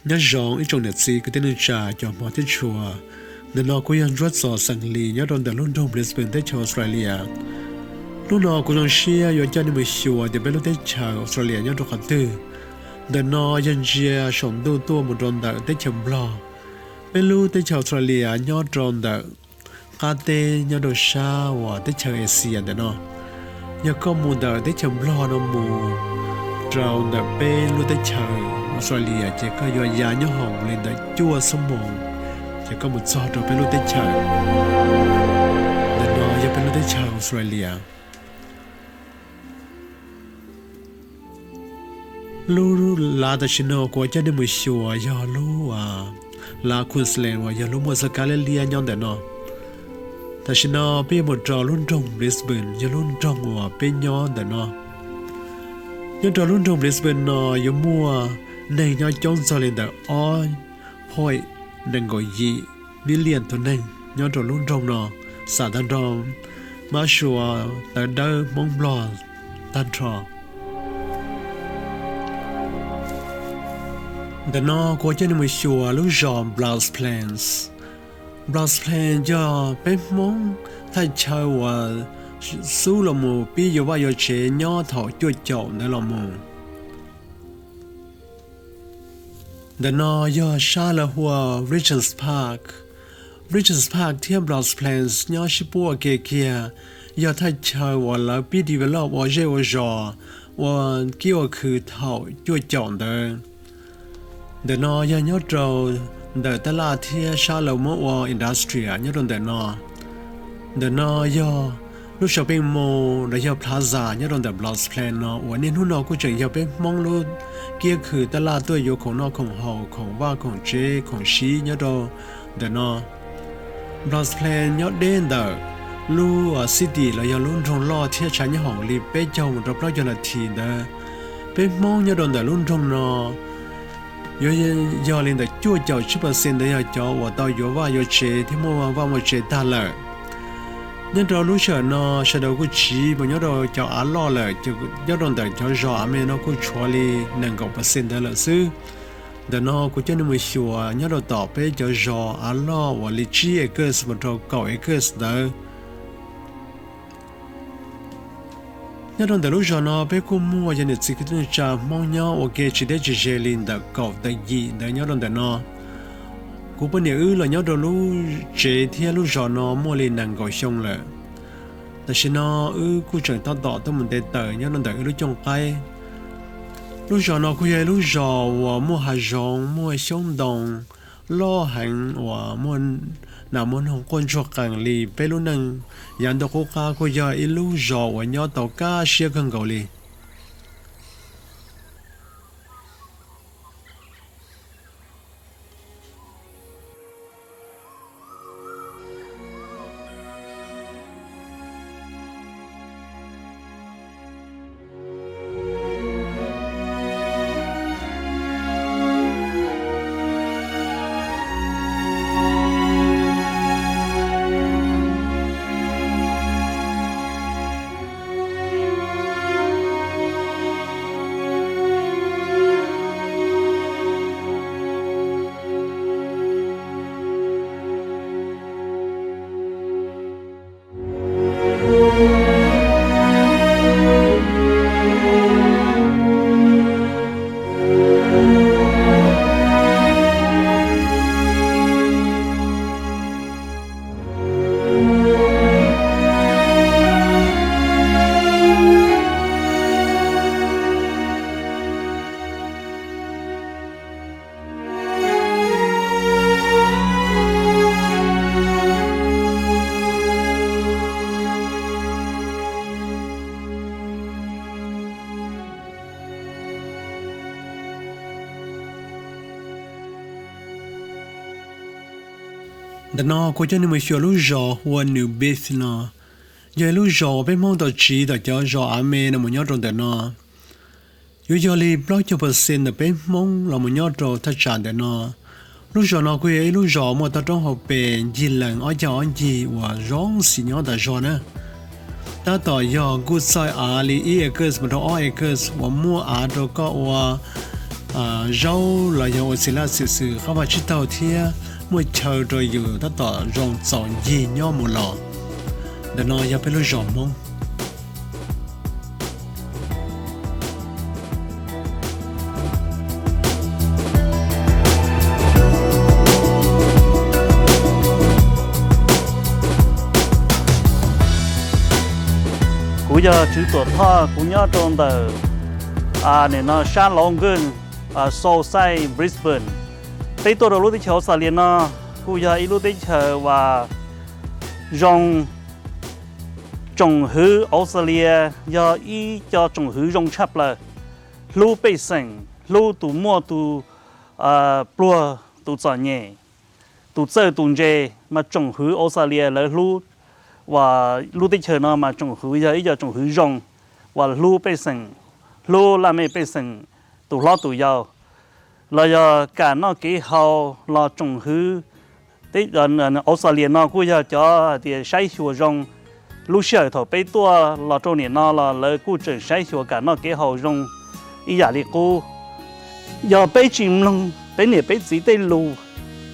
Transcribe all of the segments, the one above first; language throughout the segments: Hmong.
Nyob zoo ib tsoom niam txiv kwv tij neej tsa cov hmov thiab tshua, ntawm no kuv yog Ntsuab Txos xeem Lis nyob rau ntawm lub nroog Brisbane teb chaws Australia. Hnub no kuv zoo siab yuav coj nej mus xyuas tias peb lub teb chaws Australia nyob rau qhov twg. Ntawm no yog ntsia saum ntuj tuaj mus rau ntawm teb chaws Nplog. Peb lub teb chaws Australia nyob rau ntawm qab teb nyob rau sab uas teb chaws Asia ntawm no. Yog koj mus ntawm teb chaws Nplog no mus rau ntawm peb lub teb chaws Australia ces koj yuav ya nyob hoom li ntawm cuaj xuab moos ces koj mus txog rau peb lub teb chaws. Ntawm no yog peb lub teb chaws Australia. Lub lav tam sim no kuv coj nej mus xyuas yog lub lav Queensland uas yog lub muaj txoj kab liab liab nyob ntawm no. Tam sim no peb yuav mus rau lub nroog Brisbane, yog lub nroog uas peb nyob ntawm no. Nyob rau lub nroog Brisbane no yuav muaj neeg nyob coob txog li ntawm ob point nees nkaum yim million tus neeg nyob rau lub nroog no, xam tag nrho mab sua tawv dawb Hmoob Nplog tag nrho. Ntawm no kuv coj nej mus xyuas lub zos Browns Plains. Browns Plains yog peb Hmoob thaj chaw uas xub los mus pib yuav vaj yuav tsev nyob thaum cuaj caum ntawd los mus. Ntawm no yog sab lawv hu ua Regents Park. Regents Park thiab Browns Plains nyob sib puab ua ke kiag, yog thaj chaw uas lawv pib develop ua zej ua zos, ua kiab ua khw thaum cuaj caum ntawd. Ntawm no yog nyob rau ntawm tab laj thiab sab lawv muab ua industrial nyob rau ntawm no. Ntawm no yog lub shopping mall los yog plaza nyob rau ntawm Browns Plains no uas niaj hnub no kuj tseem yog peb Hmoob lub kiab khw tab laj tuaj yuav khoom noj khoom haus, khoom vaj khoom tsev, khoom siv nyob rau ntawm no. Browns Plains nyob deb ntawm lub city los yog lub nroog loj thiab tshav nyob hoom li peb caug mus rau plaub caug nas this ntawd. Peb Hmoob nyob rau ntawm lub nroog no yuav yog li ntawm cuaj caum tsib percent ntawd yog cov uas tau yuav vaj yuav tsev thiab muaj vaj muaj tsev tag lawm. Nyob rau lub sij hawm no sawv daws kuj tsiv mus nyob rau cov av loj lawm, nyob rau ntawm cov zos av me no kuj tshuav li nees nkaum percent ntawd lawm xwb. Ntawm no kuv coj nej mus xyuas nyob rau tom peb cov zos av loj uas li tsib acres mus rau kaum acres ntawd. Nyob rau ntawm lub zos no peb kuj muaj cov niam txiv kwv tij neej tsa Hmoob nyob ua ke tsis deb tsis ze li ntawm kaum tawm yim ntawd nyob rau ntawm no. Kuv poj niam wb los nyob rau lub tsev thiab lub zos no muaj li nees nkaum xyoo lawm. Tam sim no wb kuj tseem tab tom tuaj mus nte taws nyob rau ntawm wb lub cooj qaib. Lub zos no kuj yog ib lub zos uas muaj hav zoov, muaj xyoob ntoo loj heev uas muaj nas muaj noog quaj ntsuag qees li. Peb lub neej yav ntuj qub qab kuj yog ib lub zos uas nyob tau kaj siab kawg nkaus li. Ntawm no kuv coj nej mus xyuas lub zos hu ua Newbigth no. Yog ib lub zos uas peb Hmoob tau tsiv tom cov zos av me no mus nyob rau ntawm no. Yuav yog li plaub caug percent ntawm peb Hmoob los mus nyob rau thaj tsam ntawm no. Lub zos no kuj yog ib lub zos muaj toj roob hauv pes ncig lees ob cag ob ncig uas zoo xim nyob tas zog na. Tab tom yog kuj txaij av li ib acres mus rau ob acres uas muaj av rau koj ua zaub los yog ua xis laj xwm xwm qab vaj tsib taug thiab muaj chaw rau yus tab tom zoo txaus ncig nyob mus los. Ntawm no yog peb lub zos Hmoob. Kuv yog Tswv Tuam Thoj, kuv nyob rau ntawm nim no sab Los Nkej, South Side Brisbane. Peb tuaj rau lub teb chaws Australia no kuj yog ib lub teb chaws uas zoo. Tsoom hwv Australia yog ib co tsoom hwv zoo tshaj plaws, hlub pej xeem, hlub tus muaj tus pluag, tus txom nyem, tus txawj tus ntse, mas tsoom hwv Australia lawv hlub uas lub teb chaws no mas tsoom hwv yog ib co tsoom hwv zoo uas hlub pej xeem, hlub laj mej pej xeem, tus hlob tus yau, los yog kam noj kev haus los tsoom hwv Australia no kuj yog cov hais tias saib xyuas zoo. Lub sij hawm thaum peb tuaj los rau nim no los lawv kuj tseem saib xyuas kam noj kev haus zoo ib yam li qub. Yog peb tsis mloog peb niam peb txiv tej lus,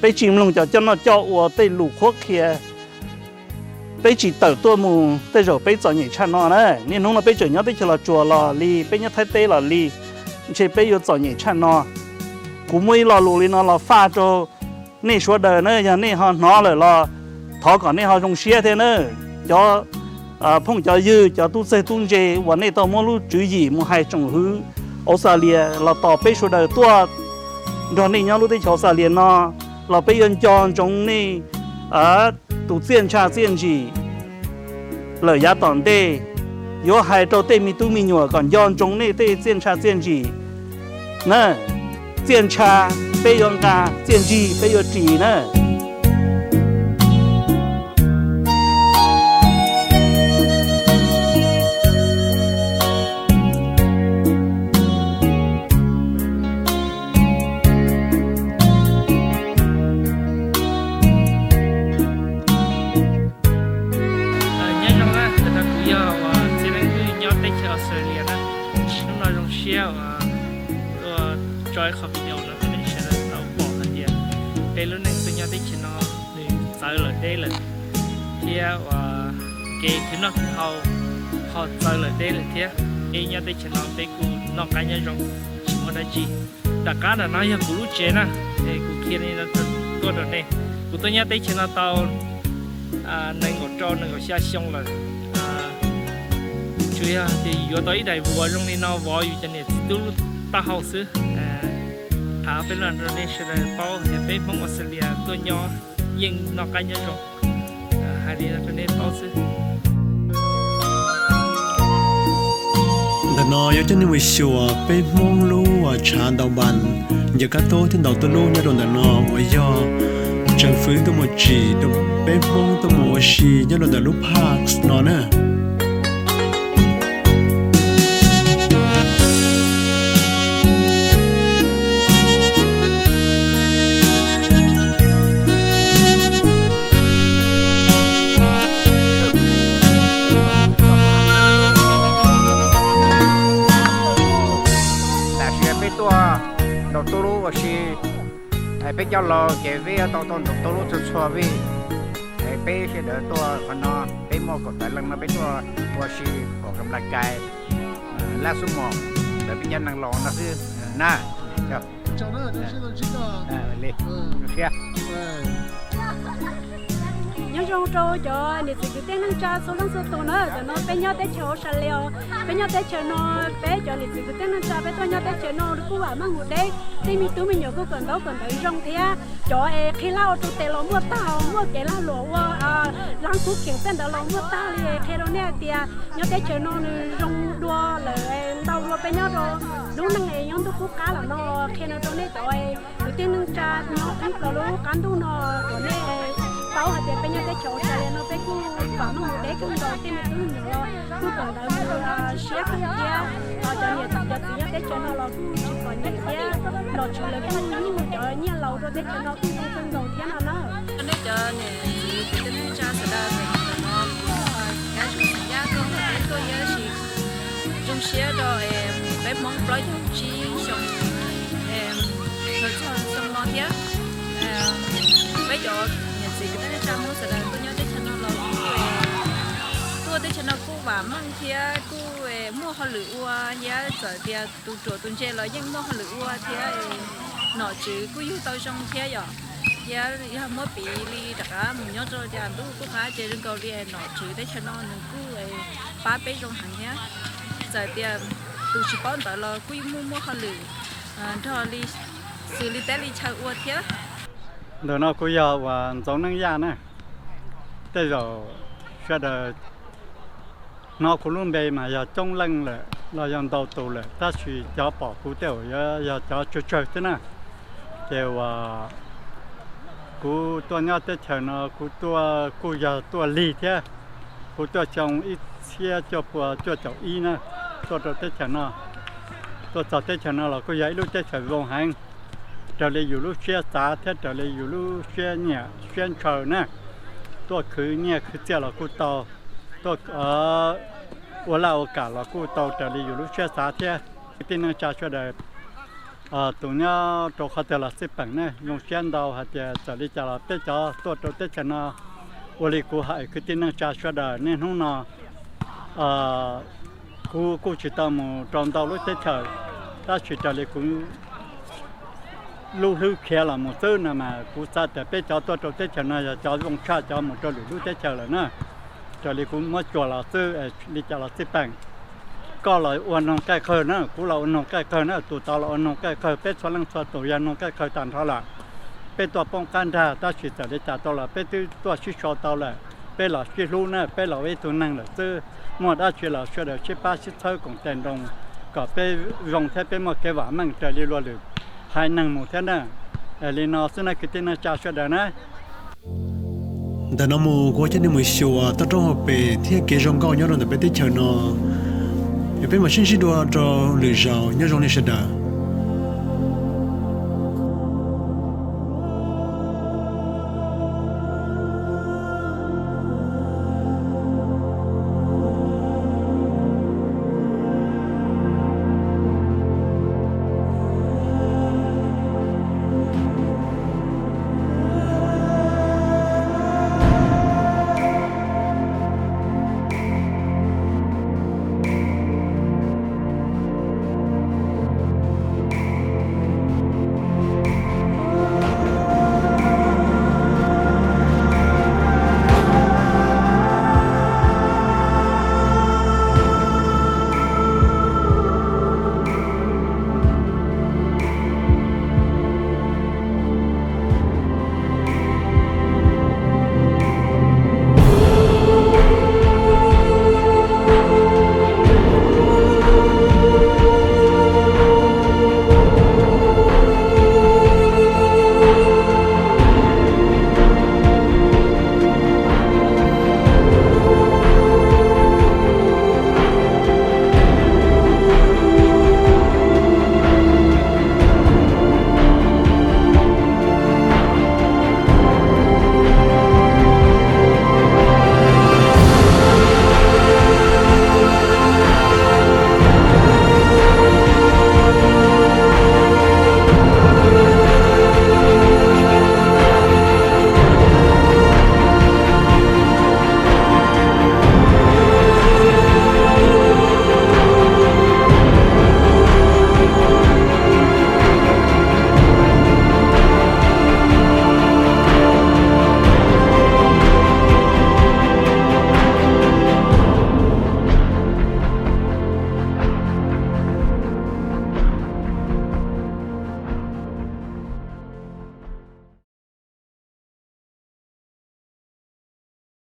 peb tsis mloog cov coj noj coj ua tej lus qhuab qhia, peb tsis tawm tuaj mus tej zaum peb txom nyem tshaj no na. Niaj hnub no peb tseem nyob teb chaws Los Tsuas los li, peb nyob Thaib teb los li, ntshe peb yuav txom nyem tshaj no. Kuv muaj ib lo lus li no los faj rau nej sawv daws na, yog nej ho hnov lawm los thov kom nej ho zoo siab thiab na. Cov phooj cov ywg, cov tub txawg tub ntse uas nej tau muab lub tswv yim mus hais tsoom hwv Australia los tos peb sawv daws tuaj nrog nej nyob lub teb chaws Australia no, los peb yuav nco ntsoov nej tus txiaj ntsha txiaj ntsig lawm yav tom ntej. Yuav hais rau tej me tub me nyuam kom nco ntsoov nej tej txiaj ntsha txiaj ntsig na. Txiaj ntsha peb yuav nqa, txiaj ntsig peb yuav ris na. Nyob zoo na, ntawm no kuv yog uas Txiaj Leej Vwj nyob teb chaws Australia na. Hnub no zoo siab uas tuaj tso ib qho video no rau nej sawv daws tau pom hais tias peb lub neej tuaj nyob teb chaws no nws txawv lawm deb lawm, thiab uas kev khwv noj khwv haus ho txawv lawm deb lawm thiab. Peb nyob teb chaws no peb kuj noj qab nyob zoo, tsis muaj dab tsi. Tom qab ntawm no yog kuv lub tsev na, es kuv qhia li no tuaj rau nej. Kuv tuaj nyob teb chaws no tau nees nkaum rau nees nkaum xya xyoo lawm. Tsuas yog tias yuav tau ib daim vuas zoo li no vov yus cov niam txiv tub lub taub hau xwb. Tham peb los rau nej sawv daws paub tias peb Hmoob Australia tuaj nyob yeej noj qab nyob zoo. Hais li no rau nej paub xwb. Ntawm no yuav coj nej mus xyuas peb Hmoob lub tshav ntaus npas, ncaws kab taub thiab ntaus tuj lub nyob rau ntawm no uas yog tseem fwv tuaj mus tsim rau peb Hmoob tuaj mus ua si nyob rau ntawm lub park no na. Tam sim no peb tuaj ntaus tuj lub ua si, peb cov laus ces peb yuav tau tuaj ntaus tuj lub txhua txhua vij. Peb sawv daws tuaj qhov no, peb muaj kaum tawm leej no peb tuaj ua si, pom kam laj kais, lab xub mos ntawm peb cov neeg laus no xwb na. Nyob zoo rau cov niam txiv kwv tij neej tsa txhua leej txhua tus na, tam no peb nyob teb chaws Australia, peb nyob teb chaws no, peb cov niam txiv kwv tij neej tsa peb tuaj nyob teb chaws no kuj vam meej mus deb, tej me tub me nyuam kuj kawm ntaub kawm ntawv zoo thiab. Cov es qhib laj ua rau tes los muaj tag, muaj kev lag luam ua, lab kub kheem tej ntawd los muaj tag li. Qhia rau nej hais tias nyob teb chaws no nws zoo dua lawm ntau dua peb nyob rau lub neej es nyob ntuj qub qab los no. Qhia no rau nej cov kwv tij neej tsa nyob thoob plaws lub qab ntuj no kom nej paub hais tias peb nyob teb chaws Australia no peb kuj vam meej mus deb kawg nkaus, tej me tub me nyuam los kuj kawm ntawv mus siab kawg thiab. Cov niam cov txiv nyob teb chaws no los kuj tsis pom nyiam thiab, nom tswv lawv kuj yeej cov nyiaj laus rau teb chaws no kuj zoo kawg nkaus thiab no na. Nej cov niam txiv kwv tij neej tsa sawv daws, ntawm no kuj yog Kab Zoo Xeem Yaj tuaj nrog peb tuaj ua si, zoo siab rau peb Hmoob plaub caug tsib xyoo, Cov niam txiv kwv tij neej tsa Hmoob sawv daws tuaj nyob teb chaws no los kuj, tuaj teb chaws no kuj vam meej thiab kuj muaj hauj lwm ua thiab, txawm tias tus ruam tus ntse los yeej muaj hauj lwm ua thiab. Nom tswv kuj yug tau zoo thiab yom. Thiab yog muab piv li rov qab mus nyob rau cas ntuj kuj qab ces zoo nkaus li nom tswv teb chaws no nws kuj pab peb zoo heev thiab. Txawm tias tus tsis paub ntawd los kuj muaj muaj hauj lwm nrog li xws li teb li chaw ua thiab. Ntawm no kuv yog uas Ntxoov Neej Yaj na. Tej zaum sawv daws hnov kuv lub npe mas yog coob leej lawm los yog ntau tus lawm, tab sis cov pom kuv tej zaum yuav yog cov tsawg tsawg xwb na. Ces uas kuv tuaj nyob teb chaws no kuv tuaj kuj yog tuaj lig thiab. Kuv tuaj xyoo ib txhiab cuaj pua cuaj caum ib na, tuaj rau teb chaws no. Tuaj txog teb chaws no los kuj yog ib lub teb chaws zoo heev, raws li yus lub siab xav thiab raws li yus lub siab nyiam siab ntshaw na. Tuaj khwv nyiaj khwv txiaj los kuj tau, tuaj ua laj ua kam los kuj tau raws li yus lub siab xav thiab. Kwv tij neej tsa sawv daws tus nyob rau qhov twg los xij peem ne, zoo siab ntau hais tias txawm li cas los peb cov tuaj rau teb chaws no. Ua li kuv hais kwv tij neej tsa sawv daws niaj hnub no kuv kuj tsis tau mus rau ntau lub teb chaws, tab sis raws li kuv lub hlwb khiav los mus xwb no mas kuv xav tias peb cov tuaj rau teb chaws no yog cov zoo tshaj cov mus rau lwm lub teb chaws lawm na. Raws li kuv muab tsuas los xwb, li cas los xij peem. Koj los ua noog qaij qawg na, kuv los ua noog qaij qawg na, tus tod los ua noog qaij qawg, peb txhua leej txhua tus yog noog qaij qawg tag nrho lawm. Peb tuaj poob qab nrag tab sis txawm li cas tau los peb twb tuaj sib sau tau lawm, peb los sib hlub na, peb los ua ib tug neeg lawm xwb. Muaj dab tsi los sawv daws sib pab sib txhawb koom tes nroos kom peb zoo thiab peb muaj kev vam meej raws li luag lwm haiv neeg mus thiab na. Li no xwb na kwv tij neej tsa sawv daws na. Ntawm no mus kuv coj nej mus xyuas toj roob hauv pes thiab kev zoo nkauj nyob rau ntawm peb teb chaws no. Yog peb mam sib ntsib dua rau lwm zaus, nyob zoo nej sawv daws.